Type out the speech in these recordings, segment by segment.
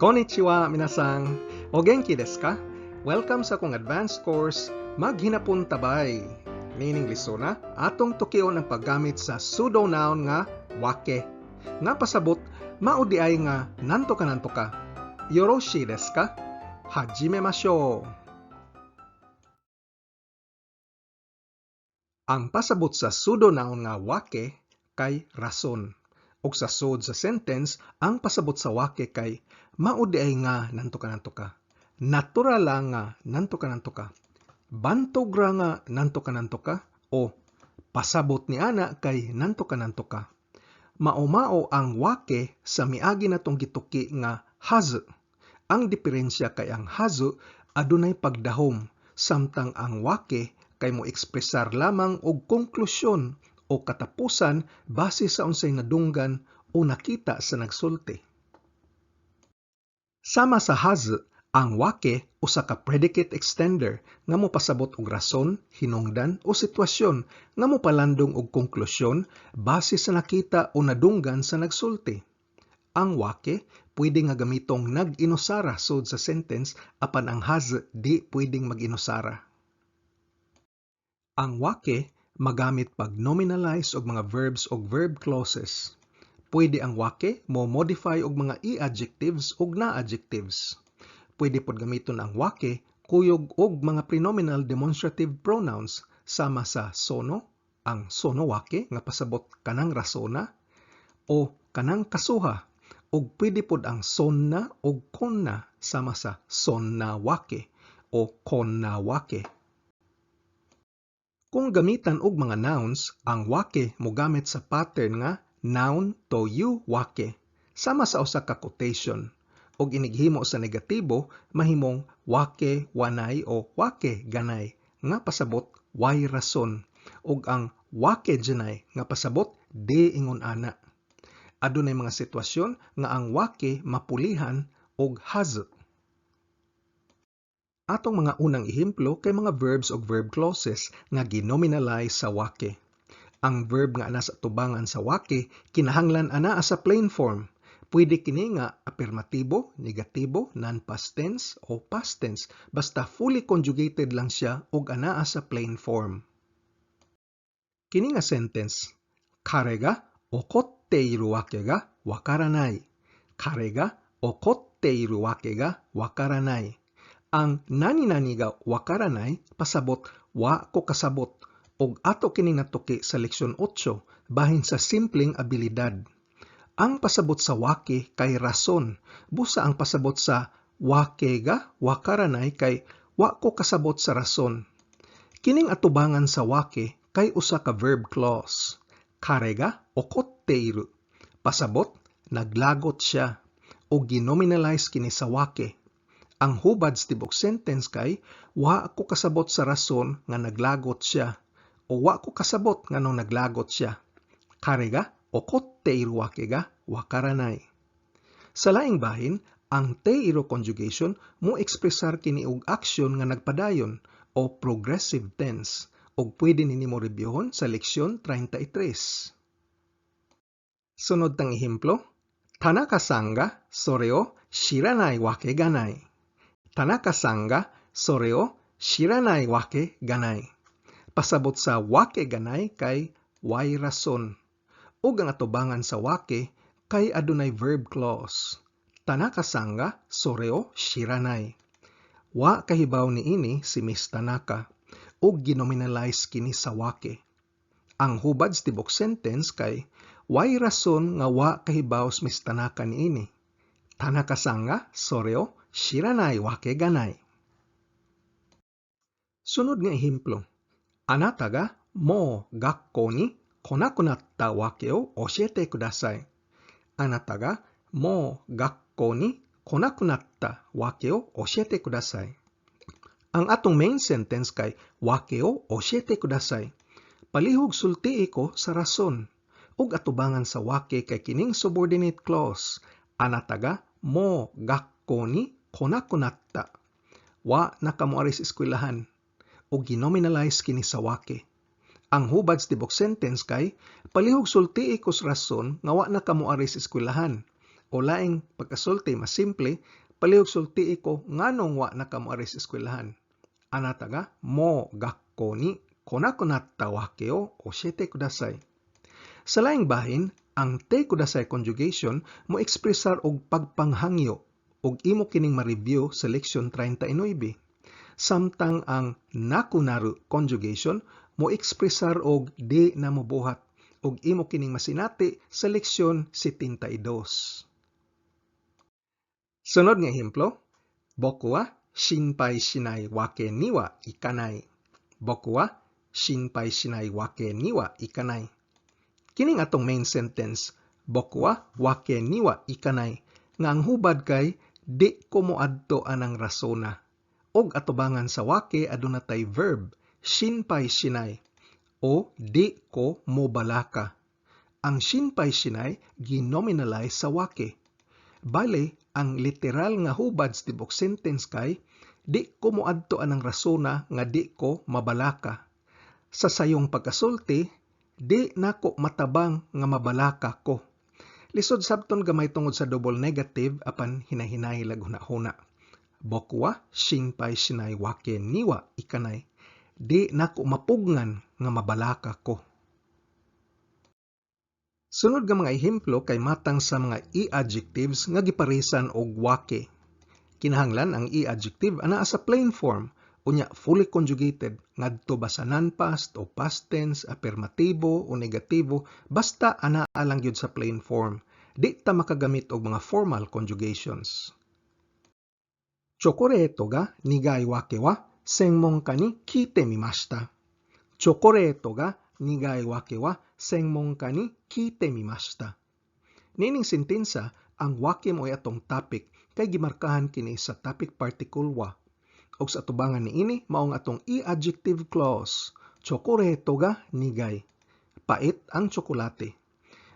Konnichiwa, minasan! O genki desu ka? Welcome sa akong advanced course, Maghinapon Tabay. Niining lesona, atong tukion ang paggamit sa pseudo-noun nga wake. Nga pasabot, mao diay nga nanto ka. Yoroshi desu ka? Hajime mashou! Ang pasabot sa pseudo-noun nga wake kay rason. Ug sa sud sa sentence, ang pasabot sa wake kay mao diay nga nanto ka. Natural lang nga nanto ka. Bantog ra nga nanto ka o pasabot ni ana kay nanto ka. Mao-mao ang wake sa miagi natong gituki nga hazu. Ang diferensya kay ang hazu adunay pagdahom, samtang ang wake kay mo ekspresar lamang og konklusyon o katapusan base sa unsay nadunggan o nakita sa nagsulti. Sama sa hazu, ang wake usa ka predicate extender nga mopasabot og rason, hinungdan o sitwasyon nga mopalandong og konklusyon base sa nakita o nadunggan sa nagsulti. Ang wake pwede nga gamitong nag-inusara sud sa sentence, apan ang hazu di pwedeng mag-inusara. Ang wake magamit pag nominalize og mga verbs og verb clauses. Pwede ang wake mo modify og mga i-adjectives ug na-adjectives. Pwede pod gamiton ang wake kuyog og mga prenominal demonstrative pronouns sama sa sono, ang sono wake nga pasabot kanang rasona o kanang kasuha, ug pwede pod ang sonna ug konna sama sa sonna wake o konna wake. Kung gamitan og mga nouns, ang wake mogamit sa pattern nga noun to you wake, sama sa usa ka quotation. Og inighimo sa negatibo, mahimong wake wanay o wake ganay, nga pasabot way rason, ug ang wake janay nga pasabot di ingon ana. Adunay mga sitwasyon nga ang wake mapulihan og hazu. Atong mga unang ehemplo kay mga verbs og verb clauses nga ginominalize sa wake. Ang verb nga ana sa tubangan sa wake kinahanglan anaa sa plain form. Pwede kini nga apirmatibo, negatibo, non-past tense o past tense, basta fully conjugated lang siya ug anaa sa plain form. Kini nga sentence, kare ga okotte iru wake ga wakaranai. Kare ga okotte iru wake ga wakaranai. Ang nani-nani ga wakaranai pasabot wa ko kasabot, ug ato kining natuki sa leksyon 8 bahin sa simpleng abilidad. Ang pasabot sa wake kay rason, busa ang pasabot sa wake ga wakaranai kay wa ko kasabot sa rason. Kining atubangan sa wake kay usa ka verb clause. Kare ga okotte iru. Pasabot naglagot siya ug ginominalize kini sa wake. Ang hubad sa tibok sentence kay wa ko kasabot sa rason nga naglagot siya o wa ko kasabot nganong naglagot siya. Kare ga okotte iru wake ga wakaranai. Sa laing bahin, ang te-iru conjugation mo ekspresar kini og aksyon nga nagpadayon o progressive tense, ug pwede nini mo rebyuhon sa leksyon 33. Sunod tang ehemplo, Tanaka-san ga sore o shiranai wake ga nai. Tanaka-san ga sore o shiranai wake ga nai. Pasabot sa wake ga nai kay way rason. Ug ang atubangan sa wake kay adunay verb clause. Tanaka-san ga sore o shiranai. Wa kahibaw niini si Miss Tanaka ug ginominalize kini sa wake. Ang hubad sa tibok sentence kay way rason nga wa kahibaw si Miss Tanaka niini. Tanaka-san ga sore o shiranai wake ga nai. Sunod nga ehemplo, anata ga mo gakko ni konakunatta wake o oshiete kudasai. Anata ga mo gakko ni konakunatta wake o oshiete kudasai. Ang atong main sentence kay wake o oshiete kudasai. Palihog sultii ko sa rason. Ug atubangan sa wake kay kining subordinate clause. Anata ga mo gakko ni konakunatta. Wa na kamoari sa eskwelahan. Ug ginominalize kini sa wake. Ang hubad sa tibok sentence kay palihog sultii ko sa rason nga wa na kamoari sa eskwelahan. O laing pagkasulti, mas simple, palihog sultii ko nganong wa na ka moari sa eskwelahan. あなたがもう学校に来なくなったわけを教えてください. Sa laing bahin, ang てください conjugation mo ekspresar og pagpanghangyo ug imo kining ma-review sa leksyon 39. Samtang ang なくなる conjugation mo ekspresar og di na mobuhat ug imo kining masinati sa leksyon 72. Sunod nga ehemplo, 僕は心配しないわけにはいかない。僕は心配しないわけにはいかない。Kining atong main sentence, 僕はわけにはいかない, nga ang hubad kay di ko moadto anang rasona. Og atubangan sa わけ aduna tay verb, 心配しない o di ko mobalaka. Ang 心配しない ginominalize sa わけ. Bale, ang literal nga hubad sa tibok sentence kay di ko moadto anang rasona nga di ko mabalaka. Sa sayong pagkasulti, di nako matabang nga mabalaka ko. Lisod sabton gamay tungod sa double negative, apan hinahinay lag huna-huna. 僕は心配しないわけにはいかない. Di nako mapugngan nga mabalaka ko. Sunod nga mga ehemplo kay matang sa mga i-adjectives nga giparisan og わけ. Kinahanglan ang i-adjective anaa sa plain form, unya fully conjugated ngadto ba sa non-past o past tense, afirmatibo o negatibo, basta anaa lang gyud sa plain form. Di ta makagamit og mga formal conjugations. チョコレートが苦いわけは専門家に聞いてみました。チョコレートが苦いわけは専門家に聞いてみました。Niining sentensa, ang わけ mao'y atong topic kay gimarkahan kini sa topic particle は. Og sa atubangan niini mao ang atong i-adjective clause. チョコレートが苦い. Pait ang tsokolate.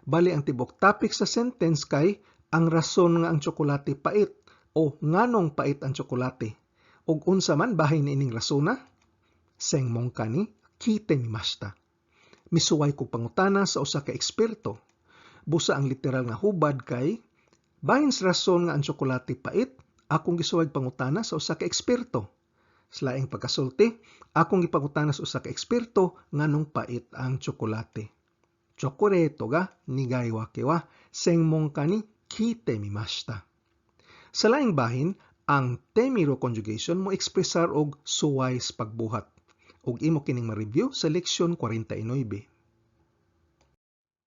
Bali, ang tibok topic sa sentence kay ang rason nga ang tsokolate pait o nganong pait ang tsokolate. Ug unsa man bahin niining rasona? 専門家に聞いてみました. Misuway kog pangutana sa usa ka eksperto. Busa ang literal nga hubad kay bahin sa rason nga ang tsokolate pait, akong gisuway pangutana sa usa ka eksperto. Sa laing pagkasulti, akong gipangutana sa usa ka eksperto nganong pait ang tsokolate. チョコレートが苦いわけは専門家に聞いてみました. Sa laing bahin, ang てみる conjugation mo ekspresar og suway sa pagbuhat. Ug imo kining ma-review sa leksyon 49.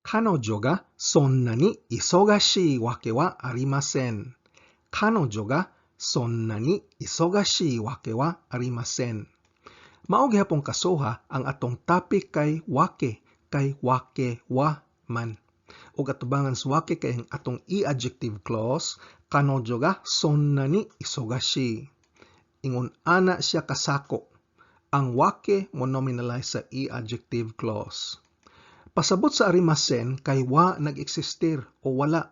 彼女がそんなに忙しいわけはありません。彼女がそんなに忙しいわけはありません。Mao gihapong kasuha, ang atong topic kay わけ, kay わけは man. Ug atubangan sa わけ kay ang atong i-adjective clause, 彼女がそんなに忙しい. Ingon ana siya kasako. Ang わけ mo nominalize sa i-adjective clause. Pasabot sa ありません kay wa nag-existir o wala.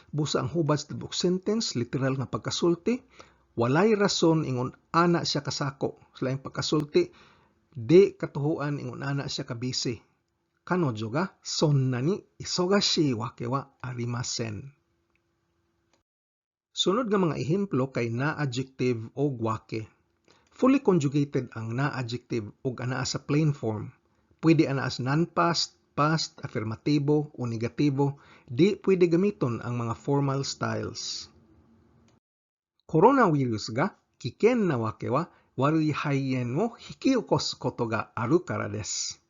Busa ang hubad sa tibok sentence, literal nga pagkasulti, walay rason ingon ana siya kasako. Sa laing pagkasulti, di katuhuan ingon ana siya kabisi. 彼女がそんなに忙しいわけはありません. Sunod nga mga ehemplo kay na adjective og わけ. Fully conjugated ang na adjective ug anaa sa plain form. Pwede ana as non-past, past, afirmatibo o negatibo. Di pwede gamiton ang mga formal styles. コロナウイルスが危険なわけは悪い肺炎を引き起こすことがあるからです。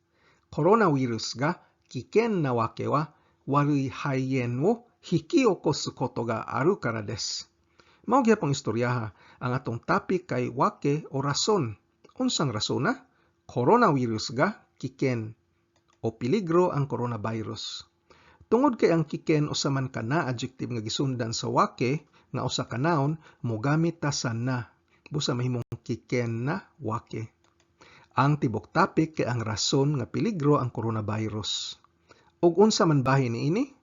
コロナウイルスが危険なわけは悪い肺炎を引き起こすことがあるからです。Mao gihapong istoryaha, ang atong topic kay わけ o rason. Unsang rasona? Coronavirus ga 危険 o peligro ang coronavirus. Tungod kay ang 危険 usa man ka na adjective nga gisundan sa わけ nga usa ka noun, mogamit ta sa な. Busa mahimong 危険なわけ. Ang tibok topic kay ang rason nga peligro ang coronavirus. Ug unsa man bahin niini?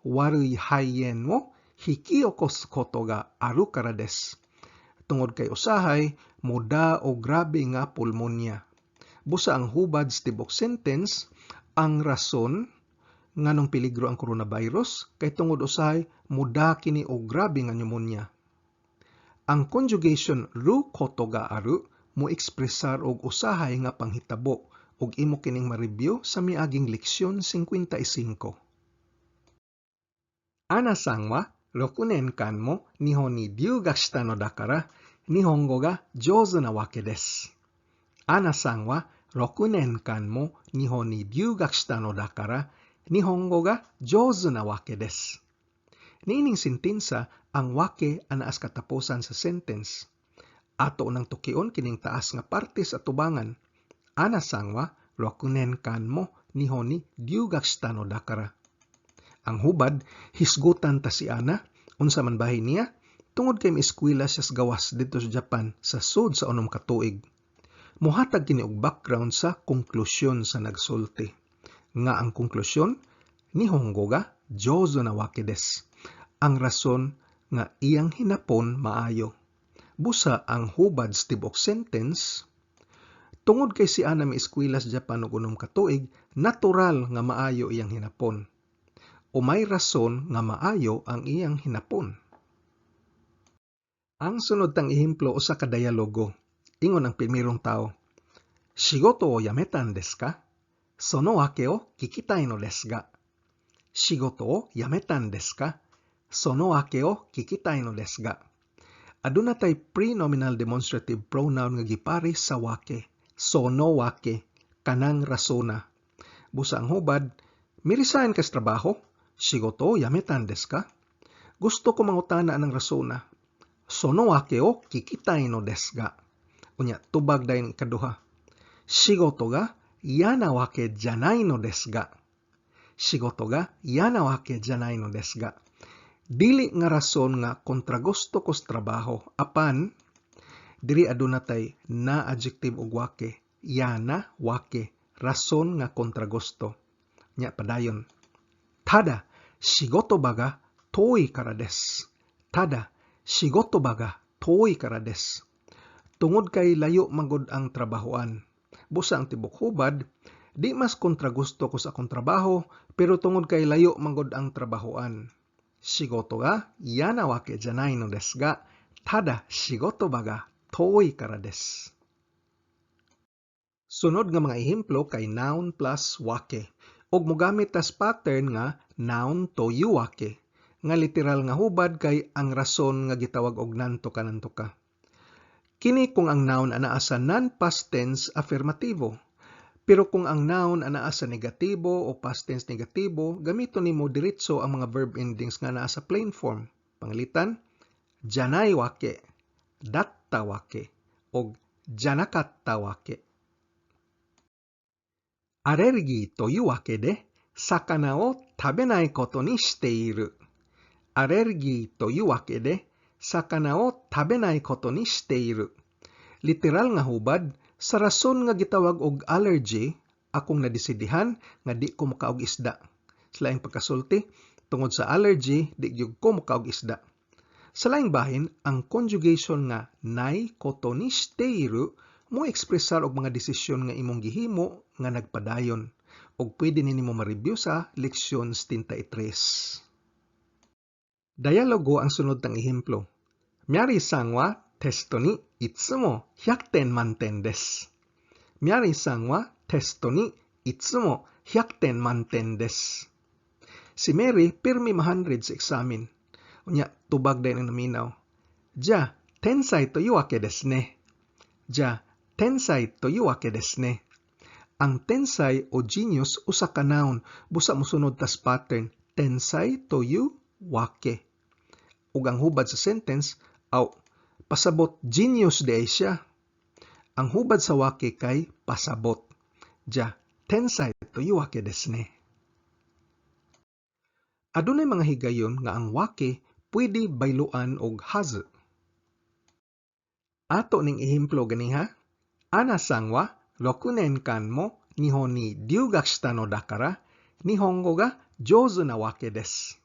悪い肺炎を引き起こすことがあるからです. Tungod kay usahay muda og grabe nga pulmonya. Busa ang hubad sa tibok sentence, ang rason Nganong peligro ang coronavirus? Kay tungod usahay muda kini og grabe nga pneumonia. Ang conjugation ru koto ga aru mo ekspresar og usahay nga panghitabo ug imo kining ma-review sa miaging leksyon 55. アナさんは6年間も日本に留学したのだから、日本語が上手なわけです。アナさんは6年間も日本に留学したのだから、日本語が上手なわけです。Niining sentensa, ang わけ anaa sa katapusan sa sentence. Ato nang tukion kining taas nga parte sa tubangan. アナさんは6年間も日本に留学したのだから. Ang hubad, hisgutan ta si Ana, unsa man bahin niya, tungod kay mieskwela siya sa gawas didto sa Japan sa sud sa 6 ka tuig. Muhatag kini og background sa konklusyon sa nagsulti. Nga ang konklusyon, 日本語が上手なわけです. Ang rason nga iyang hinapon maayo. Busa ang hubad sa tibuok sentence, tungod kay si Ana mieskwela sa Japan og 6 ka tuig, natural nga maayo iyang hinapon. O may rason nga maayo ang iyang hinapon. Ang sunod tang ehemplo, usa ka dialogo. Ingon ang primerong tao, 仕事を辞めたんですか？その訳を聞きたいのですが。仕事を辞めたんですか？その訳を聞きたいのですが。Aduna tay prenominal demonstrative pronoun nga gipares sa わけ. そのわけ, kanang rasona. Busa ang hubad, mi-resign ka sa trabaho? 仕事を辞めたんですか? Gusto ko mangutana anang rasona. その訳を聞きたいのですが. Unya, tubag dayon ikaduha. 仕事が嫌なわけじゃないのですが。仕事が嫌なわけじゃないのですが。Dili nga rason nga kontragusto ko sa trabaho, apan diri aduna tay na adjective ug わけ, 嫌なわけ, rason nga kontragusto. Nya padayon. ただ仕事場が遠いからです。ただ仕事場が遠いからです。Tungod kay layo magod ang trabahoan. Busa ang tibok hubad, di mas kontragusto ko sa akong trabaho, pero tungod kay layo magod ang trabahoan. 仕事が嫌なわけじゃないのですが、ただ仕事場が遠いからです。Sunod nga mga ehemplo kay noun plus わけ ug mogamit tas pattern nga noun というわけ nga literal nga hubad kay ang rason nga gitawag og なんとかなんとか. Kini kung ang noun anaa sa non-past tense affirmatibo. Pero kung ang noun anaa sa negatibo o past tense negatibo, gamiton nimo diretso ang mga verb endings nga naa sa plain form. Panglitan, じゃないわけ, だったわけ, og じゃなかったわけ. アレルギーというわけで、魚を食べないことにしている。アレルギーというわけで、魚を食べないことにしている。Literal nga hubad, sa rason nga gitawag og allergy, akong nadesidihan nga di ko makaog isda. Sa laing pagkasulti, tungod sa allergy, di gyud ko makaog isda. Sa laing bahin, ang conjugation nga ないことにしている mo ekspresar og mga desisyon nga imong gihimo nga nagpadayon ug pwede ni nimo ma-review sa leksyon 73. Dialogo ang sunod tang ehemplo. ミャリーさんはテストにいつも100点満点です。ミャリーさんはテストにいつも100点満点です。Si Mary pirmi ma-100 sa examen. Unya, tubag dayon ang naminaw. じゃあ、天才というわけですね。じゃあ、天才というわけですね。Ang 天才 o genius usa ka noun, busa mosunod tas pattern 天才というわけ. Ug ang hubad sa sentence, aw, pasabot genius diay siya. Ang hubad sa わけ kay pasabot. じゃあ、天才というわけですね. Adunay mga higayon nga ang わけ pwede bayloan og はず. Ato ning ehemplo ganiha. アナさんは6年間も日本に留学したのだから、日本語が上手なわけです。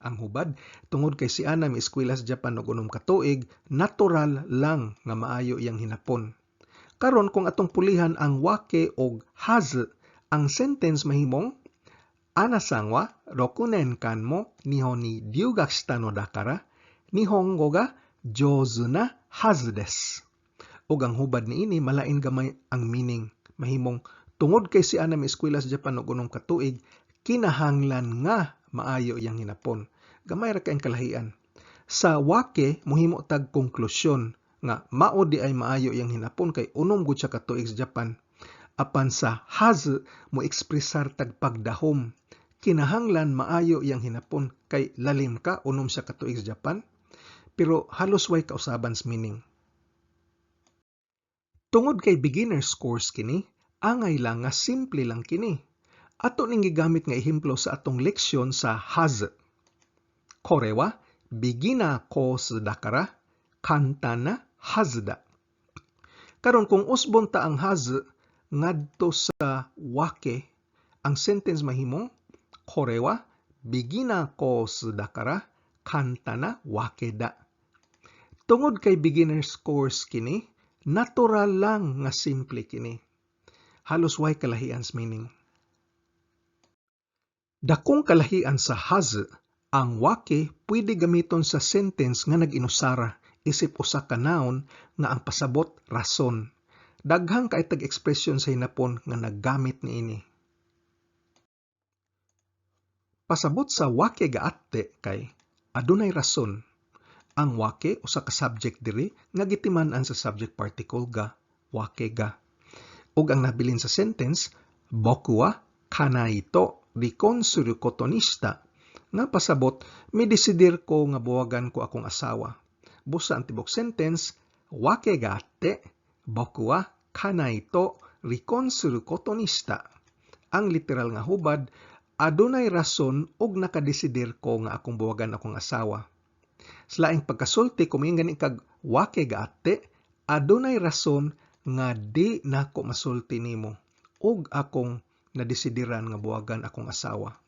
Ang hubad, tungod kay si Ana mieskwela sa Japan og 6 ka tuig, natural lang nga maayo iyang hinapon. Karon kung atong pulihan ang わけ og はず, ang sentence mahimong アナさんは6年間も日本に留学したのだから、日本語が上手なはずです. Ug ang hubad niini malain gamay ang meaning. Mahimong tungod kay si Ana mieskwela sa Japan og 6 ka tuig, kinahanglan nga maayo iyang hinapon. Gamay ra kay ang kalahian. Sa わけ mohimo tag konklusyon nga mao diay maayo iyang hinapon kay 6 gud siya ka tuig sa Japan. Apan sa はず mo ekspresar tag pagdahom. Kinahanglan maayo iyang hinapon kay lalim ka 6 siya ka tuig sa Japan. Pero halos way kausaban sa meaning. Tungod kay beginner's course kini, angay lang nga simple lang kini. Ato ning gigamit nga ehemplo sa atong leksyon sa はず. これはビギナーコースだから簡単なはずだ. Karon kung usbon ta ang はず ngadto sa わけ, ang sentence mahimong これはビギナーコースだから簡単なわけだ. Tungod kay beginner's course kini, natural lang nga simple kini. Halos way kalahian sa meaning. Dakong kalahian sa はず, ang わけ pwede gamiton sa sentence nga nag-inusara isip usa ka noun nga ang pasabot rason. Daghang kay tag ekspresyon sa hinapon nga naggamit niini. Pasabot sa わけがあって kay adunay rason. Ang わけ usa ka subject diri nga gitiman-an sa subject particle が, わけが. Ug ang nabilin sa sentence, 僕は家内と離婚することにした. Nga pasabot, midesidir ko nga buwagan ko akong asawa. Busa ang tibok sentence, わけがあって, 僕は家内と離婚することにした. Ang literal nga hubad, adunay rason ug nakadesidir ko nga akong buwagan akong asawa. Sa laing pagkasulti, kung gani kag わけがあって, adunay rason nga di nako masulti nimo ug akong nadesidiran nga buwagan akong asawa.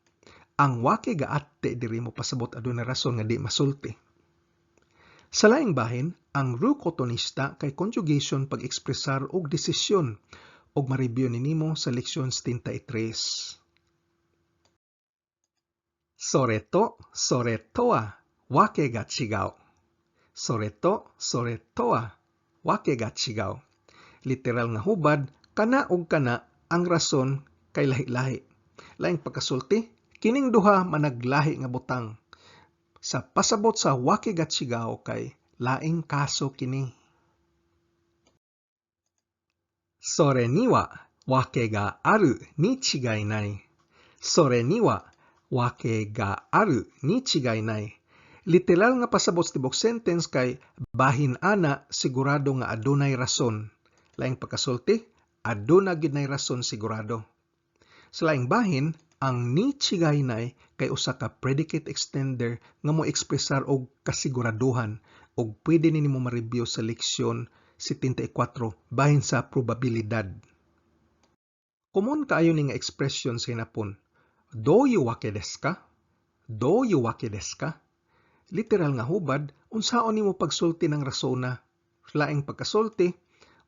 Ang わけがあって diri mo pasabot adunay rason nga di masulti. Sa laing bahin, ang ることにした kay conjugation pag-ekspresar og desisyon ug ma-review ni nimo sa leksyon 73. それとそれとはわけが違う. それとそれとはわけが違う. Literal nga hubad, kana og kana ang rason kay lahi-lahi. Laing pagkasulti, kining duha managlahi nga butang. Sa pasabot sa わけが違う kay laing kaso kini. それにはわけがあるに違いない. それにはわけがあるに違いない. Literal nga pasabot sa tibok sentence kay bahin ana sigurado nga adunay rason. Laing pagkasulti, aduna gyud nay rason sigurado. Sa laing bahin, ang に違いない kay usa ka predicate extender nga mo ekspresar og kasiguraduhan ug pwede ni nimo ma-review sa leksyon 74 bahin sa probabilidad. Komon kaayo ni nga ekspresyon sa hinapon. どういうわけですか? どういうわけですか? Literal nga hubad, unsaon nimo pagsulti ng rasona? Laing pagkasulti,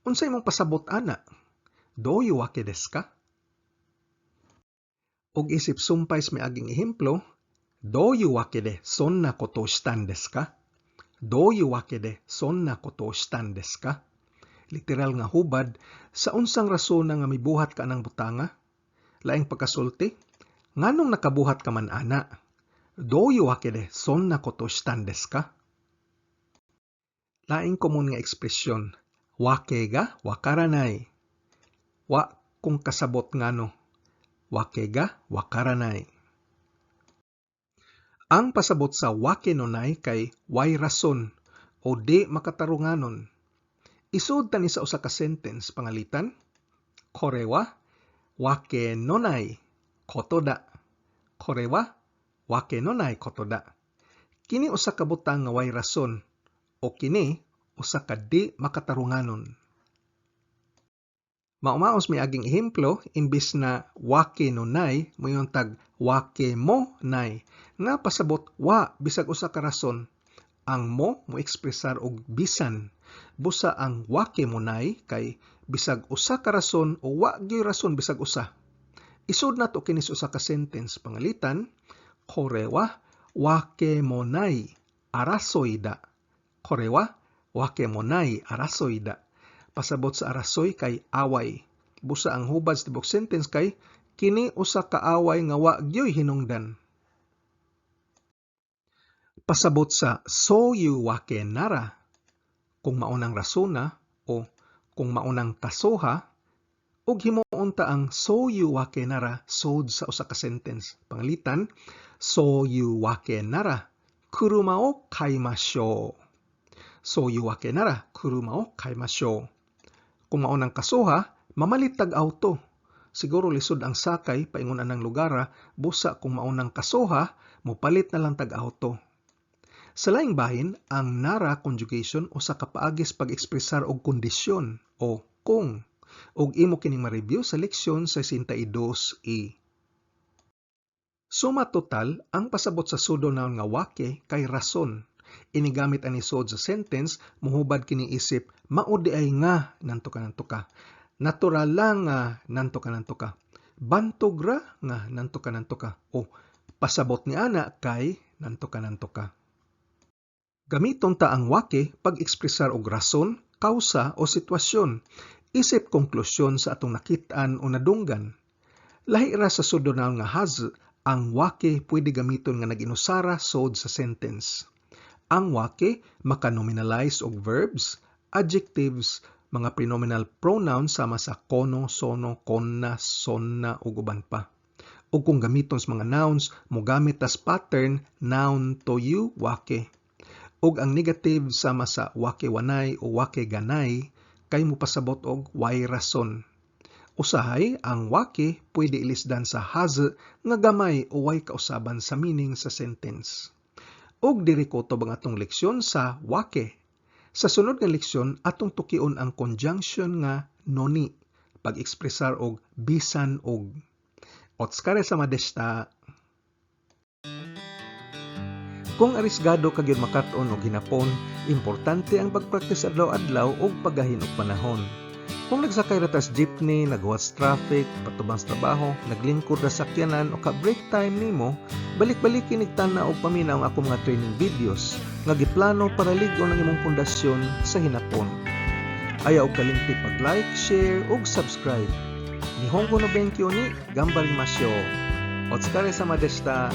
unsa imong pasabot ana? どういうわけですか? Og isip sumpay sa miaging ehemplo, どういうわけでそんなことをしたんですか? どういうわけでそんなことをしたんですか? Literal nga hubad, sa unsang rasona nga mibuhat ka anang butanga? Laing pagkasulti, nganong nakabuhat ka man ana? どういうわけでそんなことをしたんですか? Laing komon nga ekspresyon, わけがわからない. Wa kong kasabot ngano. わけがわからない. Ang pasabot sa わけのない kay way rason o di makatarunganon. Isuod ta ni sa usa ka sentence pangalitan. これはわけのないことだ. これはわけのないことだ. Kini usa ka butang nga way rason o kini usa ka di makatarunganon. Maumaos miaging ehemplo, imbis na わけのない, moingon tag わけもない nga pasabot wa bisag usa ka rason. Ang も mo ekspresar og bisan. Busa ang わけもない kay bisag usa ka rason o wa gyoy rason bisag usa. Isud nato kini sa usa ka sentence. Pangalitan, kore wa wake mo nai arasoi da. Kore wa wake mo nai arasoi da. Pasabot sa arasoi kay away. Busa ang hubad sa tibok sentence kay kini usa ka away nga wa gyoy hinungdan. Pasabot sa soyu wake nara, kung maunang rasona o kung maunang kasoha, ug himuon ta ang soyu wake nara sod sa usa ka sentence. Pangalitan, soyu wake nara kuruma o kaimashou. Soyu wake nara kuruma o kaimashou. Kung maunang kasuha, mamalit tag auto. Siguro lisod ang sakay paingon anang lugara, busa kung maunang kasuha, mopalit na lang tag auto. Sa laing bahin, ang nara conjugation usa ka paagi sa pag-ekspresar og kondisyon o kung, ug imo kining ma-review sa leksyon 62E. Suma total, ang pasabot sa pseudo-noun nga wake kay rason. Inigamit ani sod sa sentence, muhubad kini isip mao diay nga nanto ka nanto ka. Natural lang nga nanto ka nanto ka. Bantog ra nga nanto ka nanto ka. O pasabot ni ana kay nanto ka nanto ka. Gamiton ta ang wake pag-ekspresar og rason, kausa o sitwasyon isip konklusyon sa atong nakit-an o nadunggan. Lahi ra sa pseudo-noun nga hazu, ang wake pwede gamiton nga nag-inusara sod sa sentence. Ang wake maka-nominalize og verbs, adjectives, mga prenominal pronouns sama sa kono, sono, konna, sonna ug uban pa. Ug kung gamiton sa mga nouns, mogamit tas pattern noun to you wake. Ug ang negative sama sa wake wa nai o wake ga nai kay mopasabot og way rason. Usahay, ang wake pwede ilisdan sa hazu nga gamay o way kausaban sa meaning sa sentence. Ug diri kutob ang atong leksyon sa wake. Sa sunod nga leksyon, atong tukion ang conjunction nga noni, pag-ekspresar og bisan og. Otsukaresama deshita. Kung arisgado ka gyud makat-on og hinapon, importante ang pagpraktis adlaw-adlaw ug paggahin og panahon. Kung nagsakay ra tas jeepney, naghuwat sa traffic, patubang sa trabaho, naglingkod ra sa sakyanan o ka break time nimo, balik-baliki nig tan-aw og paminaw ang akong mga training videos nga giplano para lig-on ang imong pundasyon sa hinapon. Ayaw og kalimti pag-like, share ug subscribe. Nihongo no benkyou ni ganbarimashou. Otsukaresama deshita.